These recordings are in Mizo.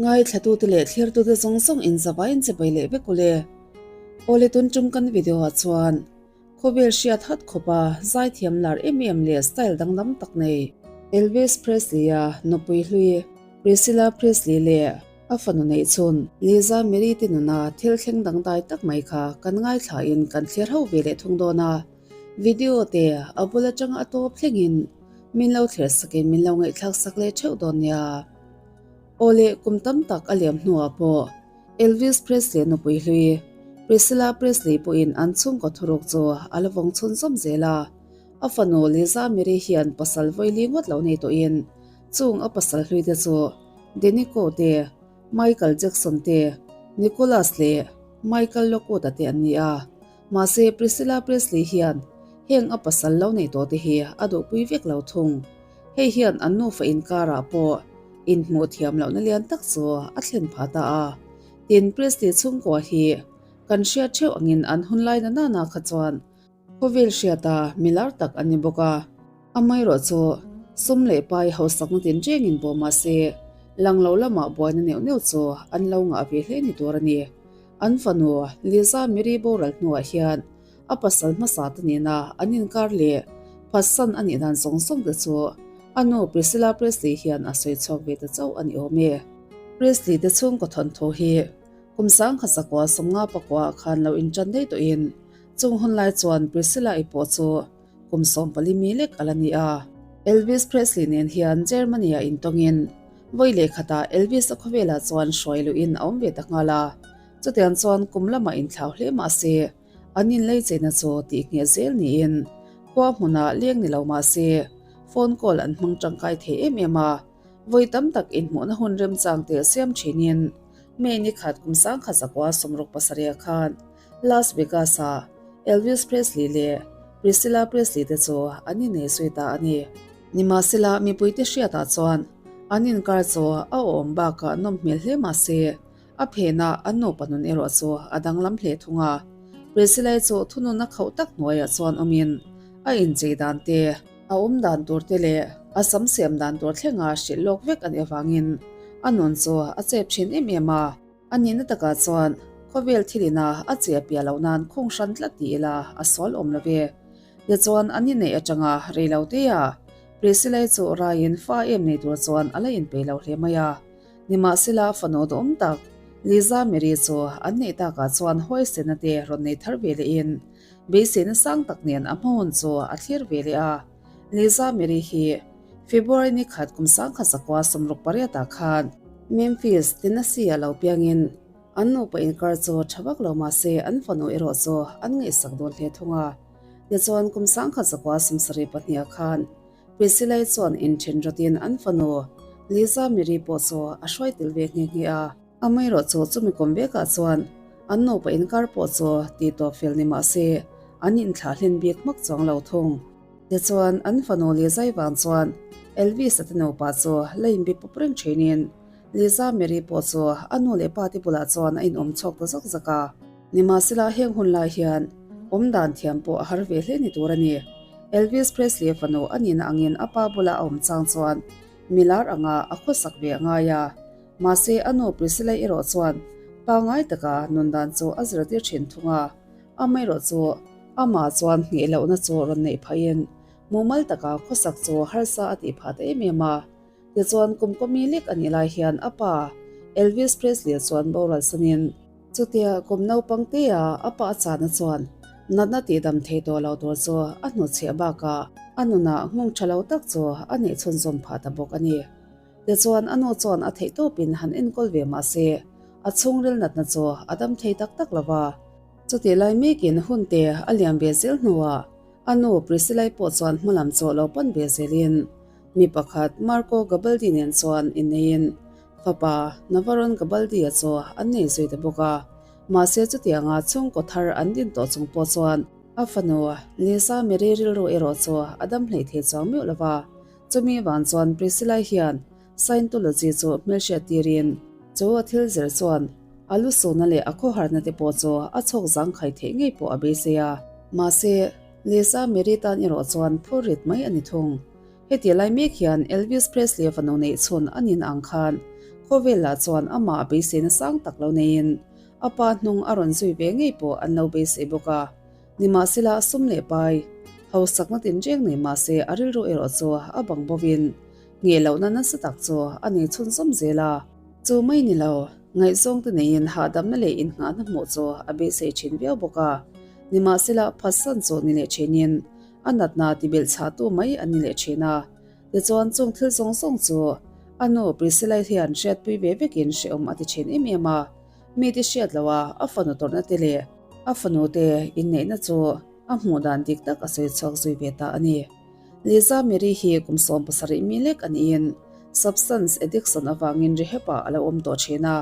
Ngaithlatute leh thlirtute zawng zawng in zavaiin che bai leh vek ule. Awle tun tum kan video ah chuan khawvel hriat hat khawpa zaithiam lar em em leh style danglam tak nei Elvis Presley-a nupui hlui Priscilla Presley leh a fanu neih chhun Liza Marie te nuna thil thleng dangdai tak mai kha kan ngaithlain kan thlir ho ve leh thung dawn a. Video te a bul atanga a tawp thlengin min lo thlir sakin min lo ngaihthlak sak leh theuh dawn nia. Aw leh kum tam tak a liam hnuah pawh Elvis Presley nupui hlui Priscilla Presley pawhin an chhungkaw thuruk chu a la vawng chhun zawm zel a. A fanu Liza Marie hian pasal vawili ngawt lo nei tawhin chung a pasal hlui te chu Denico te, Michael Jackson te, Nicholas leh Michael Lockwood-a te an ni a. Mahse Priscilla Presley hian heng a pasal lo nei tawh te hi a duhpui vek lo thung. Hei hian an nufa inkarah pawh inhmuh thiam lohna lian tak chu a thlen phah ta a. Tin, Presley chhungkua hi kan hriat theuh angin an hun lai na nana kha chuan khawvel hriata milar tak an ni bawk a. Amaherawh chu sum leh pai hausakna tinrengin pawh mahse lang lo lamah buaina neuh neuh chu an lo ngah ve hle ni tur a ni. An fanu Liza Marie boral hnuah hian a pasal hmasa te nena an inkar leh phatsan a nih dan zawng zawng te chu a nu Priscilla Presley hian a sawi chhuak ve ta chauh a ni awm e. Presley te chhungkaw thawnthu hi kum 1900 50 ah khan lo intan daih tawhin chung hun lai chuan Priscilla i pawh chu kum 14 mi lek a la ni a. Elvis Presley nen hian Germany ah intawngin vawi leh khatah Elvis a khawvelah chuan hruai luhin a awm ve ta nghal a. Chutiang chuan kum lamah inthlau hle mah se, an inlei cheina chu tih ngheh zel niin khua hmunah leng ni lo mah se, phone call an hmang tangkai thei em em a. Vawi tam tak inhmuhna hun remchang te siam thinin May ni khat kum 1967 khan Las Vegas-ah Elvis Presley leh Priscilla Presley te chu an innei zui ta a ni. Nimahsela, mipuite hriatah chuan an inkar chu a awm bakah nawm hmel hle mah se, A phenah an nupa nun erawh chu a danglam hle thung a. Priscilla-i chu thununna khauh tak hnuaiah chuan awmin a inchei dan te, a awm dan tur te leh a sam siam dan tur thlenga hrilh lawk vek a nih avangin a nun chu a chep thin em em a. A nihna takah chuan khawvel thilina a che a piah loh nan khung hran tlat ti ila a sual awm lo ve. Tichuan an inneih atanga rei lo teah Priscilla-i chu raiin fa em nei tur chuan a la inpeih lo hle mai a. Nimahsela fanu duhawm tak Liza Marie chu an neih takah chuan huaisena te rawn nei thar ve lehin beiseina sang tak nen a hma hun chu a thlir ve leh a. Liza Marie hi February ni khat kum 1968 ah khan Memphis, Tennessee ah lo piangin an nupa inkar chu tha vak lo mahse an fanu erawh chu an ngaihsak dawn hle thung a. Tichuan kum 1972 ah khan Priscilla-i chuan inthen rawtin an fanu Liza Marie pawh chu a hruai tel ve nghe nghe a. Amaherawh chu chumi kawm vekah chuan an nupa inkar pawh chu tih tawp fel ni mah se an inthlah hlen bik hmak chuang lo thung. Tichuan an fanu Liza-i vang chuan Elvis-a te nupa chu la inbi pawp reng thinin Liza Marie pawh chu a nu leh pa te bulah chuan a inawm chhuak ta zak zak a. Nimahsela heng hun lai hian awm dan thiam pawh a har ve hle ni tur a ni. Elvis Presley fanu a nihna angin a pa bula a awm chang chuan milar anga a khawsak ve a ngai a. Mahse a nu Priscilla erawh chuan pangngai taka nun dan chu a zirtir thin thung a. Amaherawh chu amah chuan ngheh lohna chu rawn neih phahin mumal taka khawsak chu harsa a tih phah ta em em a. Tichuan kum kawmi lek a nih lai hian a pa Elvis Presley chuan boral sanin, Chutia kum naupang tea a pa a chahna chuan natna tihdam thei tawh lo tur chu a hnutchhiah bakah a nunah nghawng tha lo tak chu a neih chhunzawm phah ta bawk a ni. Tichuan a nu chuan a theih tawpin han enkawl ve mah se a chhungril natna chu a dam thei tak tak lo va. Chutih lai mekin hun te a liam ve zel hnuah a nu Priscilla-i pawh chuan hmalam chu lo pan ve zelin mi pakhat Marco Gabaldi nen chuan inneiin Fapa, Navaron Gabaldi-a chu an nei zui ta bawk a, mahse chutianga chhungkaw thar an din tawh chung pawh chuan a fanu Lisa Marie rilru erawh chu a dam hleih thei chuang meuh lo va. Chumi vang chuan Priscilla hian Scientology chu hmelhriat tirin chu a thil zir chuan a lu suna leh a khawharna te pawh chu a chhawk zangkhai theih ngei pawh a beisei a. Mahse, Lisa Marie tan erawh chuan phur rit mai a ni thung. Heti lai mek hian Elvis Presley fanu neih chhun a nin ang khan Khawvel lah chuan amah beiseina sang tak lo neiin a pa hnung a rawn zui ve ngei pawh an lo beisei bawk a. Nimahsela sum leh pai hausakna tinreng nei mahse a rilru erawh chu a bang bovin ngheh lohna nasa tak chu a nei chhunzawm zel a. Chu mai ni lo, ngaihzawngte neiin hahdamna leh innghahna hmuh chu a beisei thin viau bawk a. Nimahsela phatsan chu ni leh thinin a natna tibelh chhahtu mai an ni leh thin a. Tichuan chung thil zawng zawng chu a nu Priscilla hian hriatpui ve vekin hrehawm a ti thin em em a. Mite hriat loha a fanu tawrhna te leh a fanu te inneihna chu a hmuh dan dik tak a sawi chhuak zui ve ta a ni. Liza Mary hi kum 70 mi lek a niin substance addiction avangin rehab-ah a lo awm tawh thin a.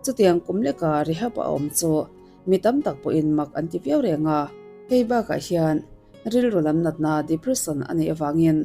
Chutiang kum leka rehab a awm chu mi tam tak pawhin mak an ti viau reng a. Hei bakah hian rilru lam natna depression a neih avangin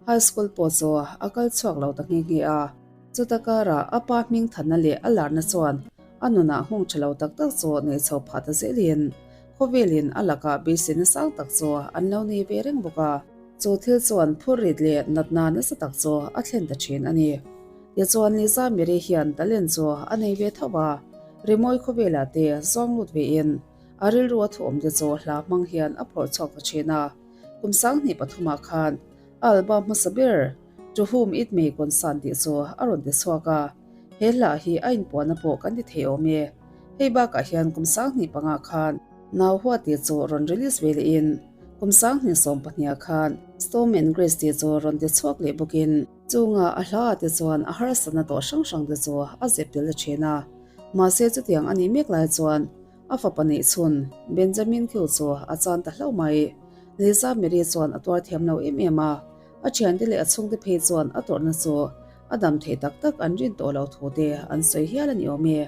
High school pawh chu a kal chhuak lo ta nghe nghe a. Chuta karah a pa hming thanna leh a larna chuan a nunah nghawng tha lo tak tak chu nei chho phah ta zelin khawvelin a lakah beiseina sang tak chu an lo nei ve reng bawk a. Chu thil chuan phurrit leh natna nasa tak chu a thlen ta thin a ni. Tichuan Liza Mary hian talent chu a nei ve tho a, rimawi khawvelah te zawng lut vein a rilru a thuawm te chu hla hmang hian a phawrh chhuak ta thin a. Kum 2003ah khan a album hmasa ber To Whom It May Concern tih chu a rawn ti chhuak a, he hla hi a inpuahna pawh kan ti thei awm e. Hei bakah hian kum 2005 khan Nau Hua tih chu rawn release ve lehin kum 2012ah khan Storm and Grace tih chu rawn ti chhuak leh bawkin chunga a hla ah te chuan a harsatna tawh hrang hrang te chu a zep tel ta thin a. Mahse chutiang a nih mek lai chuan A fapa neih chhun, Benjamin Khiu chu a chan ta hlauh mai. Liza Mary chuan a tuar thiam lo em em a, a thiante leh a chhungte phei chuan a tawrhna chu a dam theih tak tak an rin tawh lo thu te an sawi hial a ni awm e.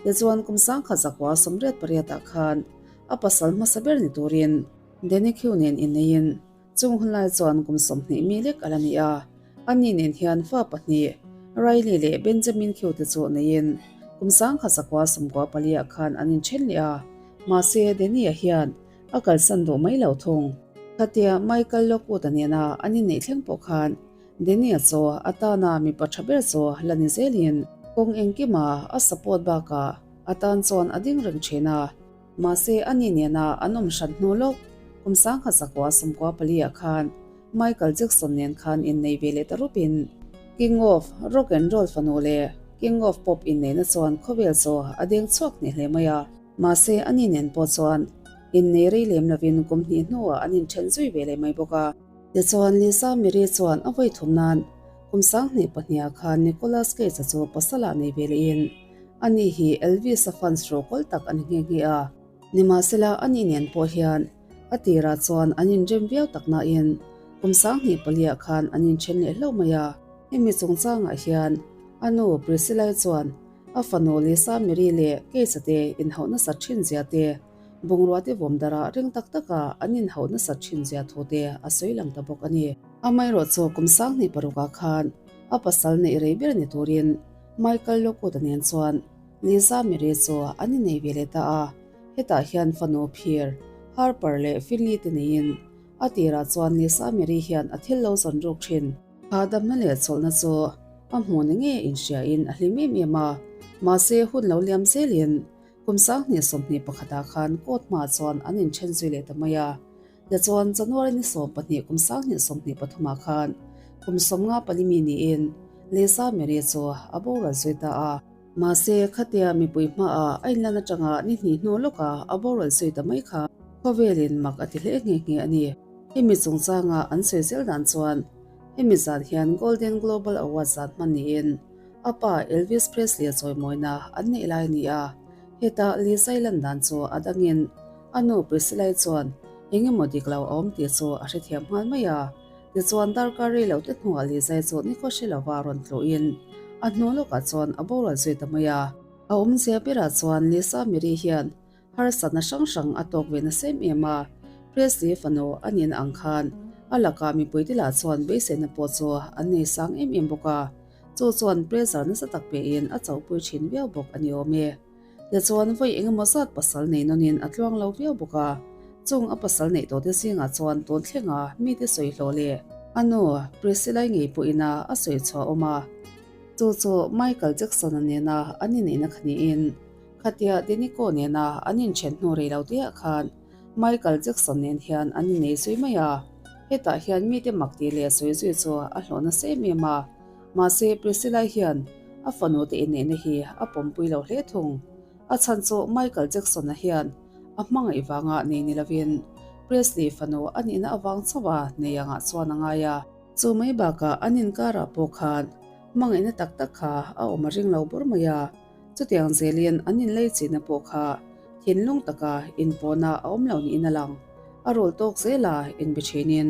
Tichuan kum 1988 ah khan a pasal hmasa ber ni turin Danny Khiu nen inneiin Chung hun lai chuan kum 20 mi lek a la ni a, ani nen hian fa pahnih, Riley leh Benjamin Khiu te chu neiin kum 1994 ah khan an inthen leh a, mahse Danny-a hian a kalsan duh mai lo thung. Khatia Michael Lockwood-a nena an inneih thleng pawh khan Danny-a chu a tana mipa tha ber chu la ni zelin kawng engkima a support bakah a tan chuan a ding reng thin a. Mahse, ani nena an awm hran hnu lawk, kum 1994 ah khan Michael Jackson nen khan innei ve leh ta rupin King of Rock and Roll fanu leh King of Pop inneihna chuan khawvel chu a deng chhuak hneh hle mai a. Mahse, ani nen pawh chuan innei rei lem lovin kum hnih hnuah an inthen zui ve leh mai bawk a. Tichuan, Lisa Marie chuan a vawi thum nan kum 2002 ah khan Nicolas Cage-a chu pasal ah nei ve lehin, Ani hi Elvis-a fans rawkawl tak a ni nghe nghe a. Nimahsela ani nen pawh hian a tirah chuan an inrem viau tak nain kum 2004 khan an inthen leh hlauh mai a. Hemi chungchangah hian a nu Priscilla-i chuan a fanu Lisa Marie leh Case-a te inhauh nasat thin zia te, bungrua te vawm darah ring tak taka an inhauh nasat thin zia thu te a sawi lang ta bawk a ni. Amaherawhchu kum 2006 khan a pasal neih rei ber ni turin Michael Lockwood-a nen chuan Liza Mary chu an innei ve leh ta a, hetah hian fanu phir, Harper leh Finley te neiin a tirah chuan Liza Mary hian a thil lo zawn ruk thin. Hahdamna leh chawlhna chu a hmuh ni ngei inhriain a hlim em em a, mahse hun lo liam zelin kum 2021 ah khan court hmaah chuan an inthen zui leh ta mai a. Tichuan, January ni 12 kum 2023 ah khan kum 54 mi niin Lisa Marie chu a boral zui ta a. Mahse, khatia mipui hmaah a inlan atanga ni hnih hnu lawkah a boral zui ta mai kha khawvelin mak a ti hle nghe nghe a ni. Hemi chungchanga an sawi zel dan chuan hemi zan hian Golden Global Award zan hman niin a pa Elvis Presley-a chawimawina an neih lai a ni a. Heta Lisa-i lan dan chu a dangin A nu Priscilla-i chuan eng emaw dik lo a awm tih chu a hrethiam nghal mai a. Tichuan darkar rei lo te hnuah Lizai chu nikhaw hre lova rawn tluhin a hnu lawkah chuan a boral zui ta mai a. A awmzia berah chuan Lisa Marie hian harsatna hrang hrang a tawk ve nasa em em a. Presley fanu a nihna ang khan a lakah mipui te lah chuan beiseina pawh chu an nei sang em em bawk a. Chu chuan pressure nasa tak pein a chauhpui thin viau bawk a ni awm e. Tichuan vawi eng emaw zat pasal nei nawnin a tluang lo viau bawk a, chung a pasal neih tawhte zingah chuan tun thlenga mite sawi hlawh leh a nu Priscilla-i ngei pawhin a a sawi chhuah awm a. Chu chu Michael Jackson-a nena an inneihna kha niin, khatia Denico nena an inthen hnu rei lo teah khan Michael Jackson nen hian an innei zui mai a. Hetah hian mite mak tih leh sawi zui chu a hlawh nasa em em a. Mahse, Priscilla-i hian a fanu te inneihna hi a pawmpui lo hle thung. A chhan chu Michael Jackson-a hian a hmangaih vanga nei ni lovin Presley fanu a nihna avang chauh a nei angah chuan a ngai a. Chu mai bakah an inkarah pawh khan hmangaihna tak tak kha a awm a ring lo bawr mai a, chutiang zelin an inlei chihna pawh kha thinlung taka inpawhna a awm lo niin a lang. A rawl tawk zela inbe thinin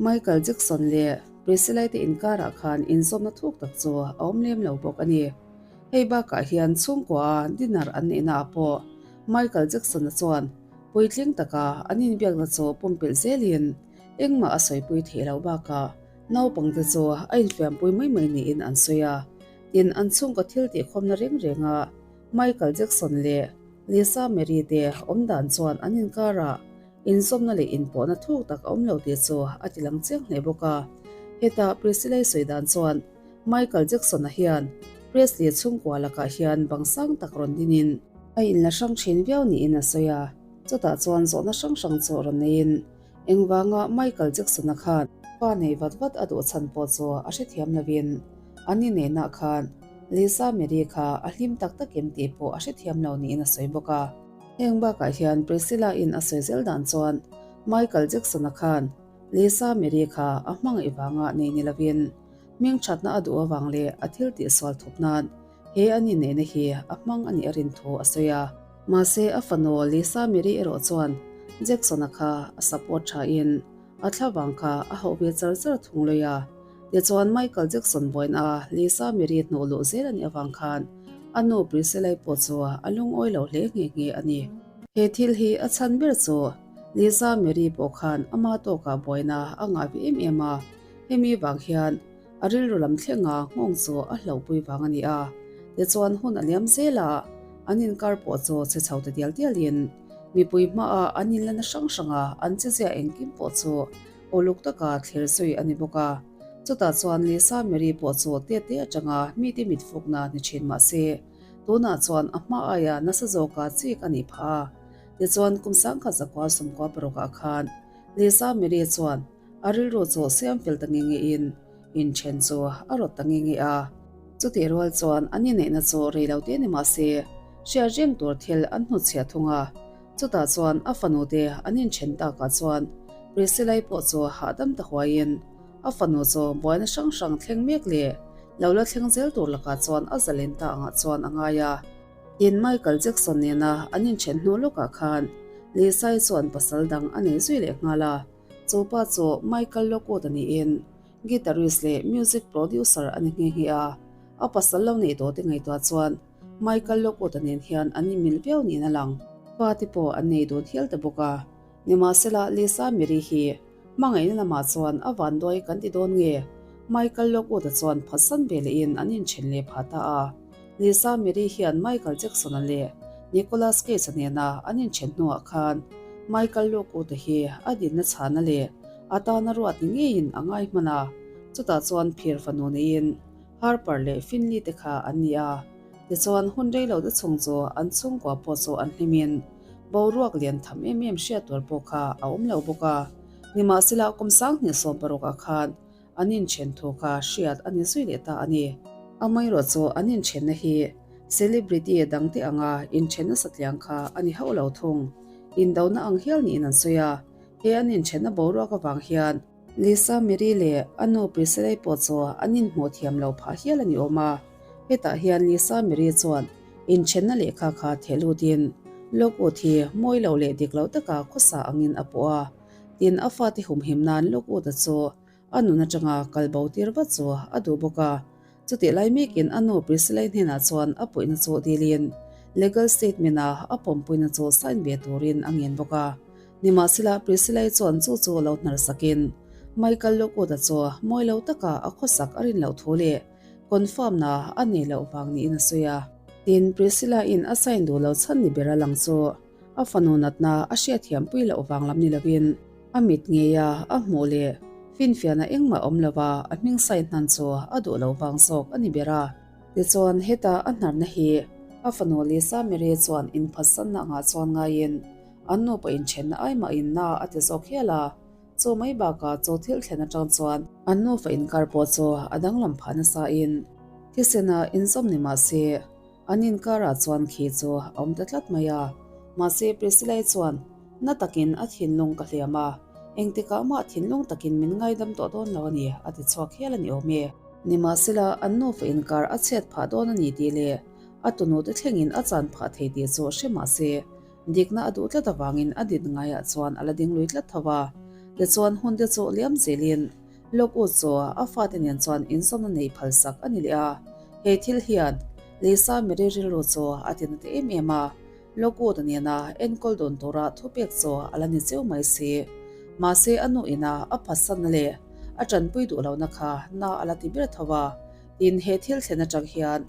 Michael Jackson leh Priscilla te inkarah khan inzawmna thuk tak chu a awm lem lo bawk a ni. Hei bakah hian chhungkua dinner an neihna ah pawh Michael Jackson-a chuan puitling taka an inbiakna chu pumpelh zelin engmah a sawipui theih loh bakah naupangte chu a infiampui mai mai niin an sawi a. Tin, an chhungkaw thil tihkhawmna reng renga Michael Jackson leh Lisa Marie te awm dan chuan an inkarah inzawmna leh inpawhna thuk tak a awm lo tih chu a tilang chiang hle bawk a. Heta Priscilla-i sawi dan chuan Michael Jackson-a hian Presley chhungkua lakah hian bang sang tak rawn dinin a inla hrang thin viau niin a sawi a, chutah chuan zawhna hrang hrang chu rawn neiin engvanga Michael Jackson-a khan pa nei vat vat a duh chhan pawh chu a hrethiam lovin an inneihnaah khan Lisa Marie kha a hlim tak tak em tih pawh a hrethiam lo niin a sawi bawk a. Heng bakah hian Priscilla-in a sawi zel dan chuan Michael Jackson-a khan Lisa Marie kha a hmangaih vanga nei ni lovin Hming thatna a duh avang leh a thil tihsual thup nan he an inneihna hi a hmang a nih a rin thu a sawi a. Mahse, a fanu Lisa Marie erawh chuan Jackson-a kha a support thain a thlavang kha a hauh ve char char thung lawih a. Tichuan, Michael Jackson vawiin a Lisa Marie hnuh luh zel a nih avang khan a nu Priscilla-i pawh chu a lungawi lo hle nghe nghe a ni. He thil hi a chhan ber chu Lisa Marie pawh khan ama tawkah buaina a ngah ve em em a. Hemi vang hian a rilru lam thlenga nghawng chu a hlauhpui vang a ni a, tichuan hun a liam zel a, an inkar pawh chu chhe chho ta dial dialin mipui hmaah an inlana hrang hranga an chezia engkim pawh chu uluk taka thlir zui a ni bawk a. Chutah chuan Lisa Marie pawh chu tete atanga mite mitfukna ni thin mah se, tunah chuan a hma aia nasa zawka chik a nih phah a. Tichuan kum 1900 96 ah khan Lisa Marie chuan A rilru chu siam fel ta nge nge in inthen chu a rawt ta nge nge a. Chutih rual chuan an inneihna chu rei lo te ni mah se, hriat reng tur thil an hnutchhiah thung a. Chutah chuan a fanu te an inthen takah chuan Priscilla-i pawh chu hahdam ta huaiin a fanu chu buaina hrang hrang thleng mek leh lo la thleng zel tur lakah chuan a zalen ta angah chuan a ngai a. Tin, Michael Jackson nena an inthen hnu lawkah khan Lisa-i chuan pasal dang a nei zui leh nghal a. Chu pa chu Michael Lockwood a niin guitarist leh music producer a ni nghe nghe a. A pasal lo neih tawh te ngaihtuah chuan Michael Lockwood-a nen hian an inmil viau niin a lang. Pa te pawh an nei dun hial ta bawk a. Nimahsela Lisa Marie hi hmangaihna lamah chuan a vanduai kan ti dawn nge? Michael Lockwood-a chuan phatsan ve lehin an inthen leh phah ta a. Lisa Marie hian Michael Jackson-a leh Nicolas Cage-a nena an inthen hnuah khan Michael Lockwood-a hi a dinna chhana leh a tana ruat ni ngeiin a ngai hman a, chutah chuan phir fanu neiin Harper leh Finley te kha an ni a. Tichuan, hun rei lo te chhung chu an chhungkua pawh chu an hlimin boruak lian tham em em hriat tur pawh kha a awm lo bawk a. Nimahsela, kum 2016 ah khan An inthen thu kha hriat a ni zui leh ta a ni. Amaherawh chu an inthenna hi celebrity dangte anga inthen nasa tliang kha a ni hauh lo thung. Indona ang hial niin an sawi a, he an inthenna boruak avang hian Lisa Marie leh a nu Priscilla pawh chu an inhmuh thiam lo phah hial a ni awm a. Hetah hian Lisa Marie chuan inthenna lehkha kha theh lutin Lockwood hi mawi lo leh dik lo taka khawsa angin a pawh a. Tin, a fate humhim nan Lockwood-a chu a nun atanga kal bo tir vat chu a duh bawk a. Chutih lai mekin a nu Priscilla-i hnenah chuan a puihna chu dilin legal statement-a a pawmpuina chu sign ve turin a ngen bawk a. Nimahsela, Priscilla-i chuan chu chu lo hnar sakin Michael Lockwood-a chu mawi lo taka a khawsak a rin loh thu leh confirm-na a nei loh vang niin a sawi a. Tin, Priscilla-in a sign duh lo chhan ni ber a lang chu A fanu natna a hriatthiampui loh vang lam ni lovin a mit ngeia a hmuh leh finfiahna engmah awm lova a hming sai hnan chu a duh lo vang zawk a ni ber a. Tichuan, heta a hnarna hi a fanu Lisa Marie chuan inphatsanna angah chuan ngaiin an nupa inthenna ai mahin na a ti zawk hial a. Chu mai bakah chu thil thlen atang chuan an nufa inkar pawh chu a danglam phah nasa in thisena inzawm ni mah se an inkarah chuan khi chu a awm ta tlat mai a. Mahse Priscilla-i chuan na takin a thinlung ka hliam a, engtikah mah thinlung takin min ngaidam tawh dawn lo a ni a ti chhuak hial a ni awm e. Nimahsela an nufa inkar a chhiat phah dawn a ni tih leh a tunute thlengin a chan phah thei tih chu hre mah se Dikna a duh tlat avangin a din ngaiah chuan a la ding lui tlat tho a. Tichuan hun te chu liam zelin Lockwood chu a fate nen chuan inzawmna nei phalsak a ni leh a. He thil hian Lisa Marie rilru chu a ti na ta em em a, Lockwood-a nena enkawl dawn tura thupek chu a la ni cheu mai si. Mahse a nu ina a phatsanna leh a tanpui duh lohna kha na a la ti ber tho a. Tin, he thil thlen atang hian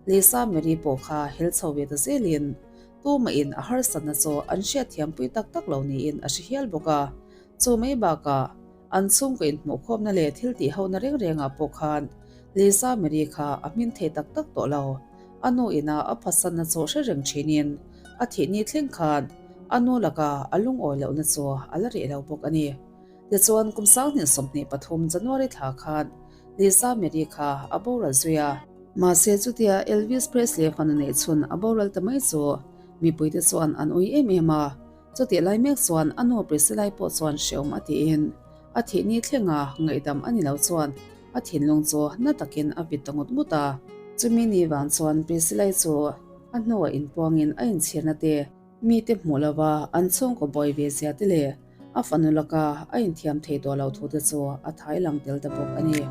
Lisa Marie pawh kha hel chho ve ta zelin Tumahin a harsatna chu an hriatthiampui tak tak lo niin a hre hial bawk a. Chu mai bakah, an chhungkaw inhmuhkhawmna leh thil tihhona reng rengah pawh khan Lisa Marie kha a hmin thei tak tak tawh lo. A nu ina a phatsanna chu hre reng thinin a thihni thleng khan a nu laka a lungawi lohna chu a la reh lo bawk a ni. Tichuan, kum 2023 January thla khan Lisa Marie kha a boral zui a. Mahse chutia Elvis Presley fanu neih chhun a boral ta mai chu mipuite chuan an ui em em a. Chutih lai mek chuan a nu Priscilla-i pawh chuan hreawm a tiin a thih ni thlenga ngaihdam a ni lo chuan a thinlung chu na takin a vit ta ngut ngut a. Chumi ni vang chuan Priscilla-i chu a hnuah inpuangin a inchhirna te, mite hmuh lova an chhungkaw buai ve zia te leh a fanu laka a inthiam thei tawh lo thu te chu a thai lang tel ta bawk a ni.